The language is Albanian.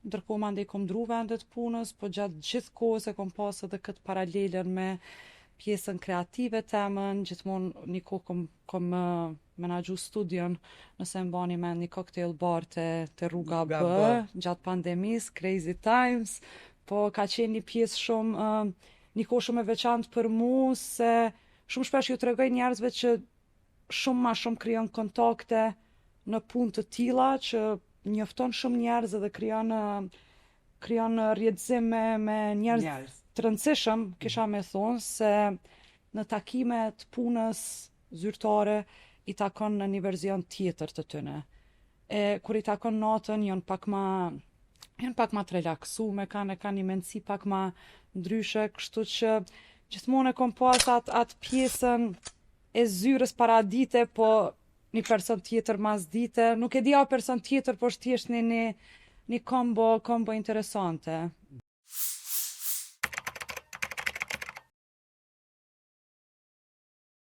Ndërkohë mandej kom ndru vende të punës, po gjatë gjithë kohës e kom pas edhe këtë paralelen me pjesën kreative temën, gjithmonë një kohë kom, kom menaxhu studion, nëse e mbani mend një cocktail bar te, te rruga B, Rruga B. gjatë pandemisë, Crazy Times, po ka qenë një pjesë shumë, uh, një kohë shumë e veçantë për mu, se shumë shpesh ju tregoj njerëzve që shumë ma shumë krijon kontakte në punë të tilla që njofton shumë njerëz edhe krijon krijon rrjetëzim me, me njerëz Njerëz. të rëndësishëm, kisha me thonë, se në takime të punës zyrtare i takon në një verzion tjetër të tyne. E kur i takon natën janë pak ma janë pak ma të relaksume, kanë e kanë një mendësi pak ma ndryshe, kështu që gjithmonë e kom pas atë atë pjesën e zyrës para dite, po një person tjetër mas dite, nuk e di a person tjetër, po është thjesht një një, një kombo, kombo interesante.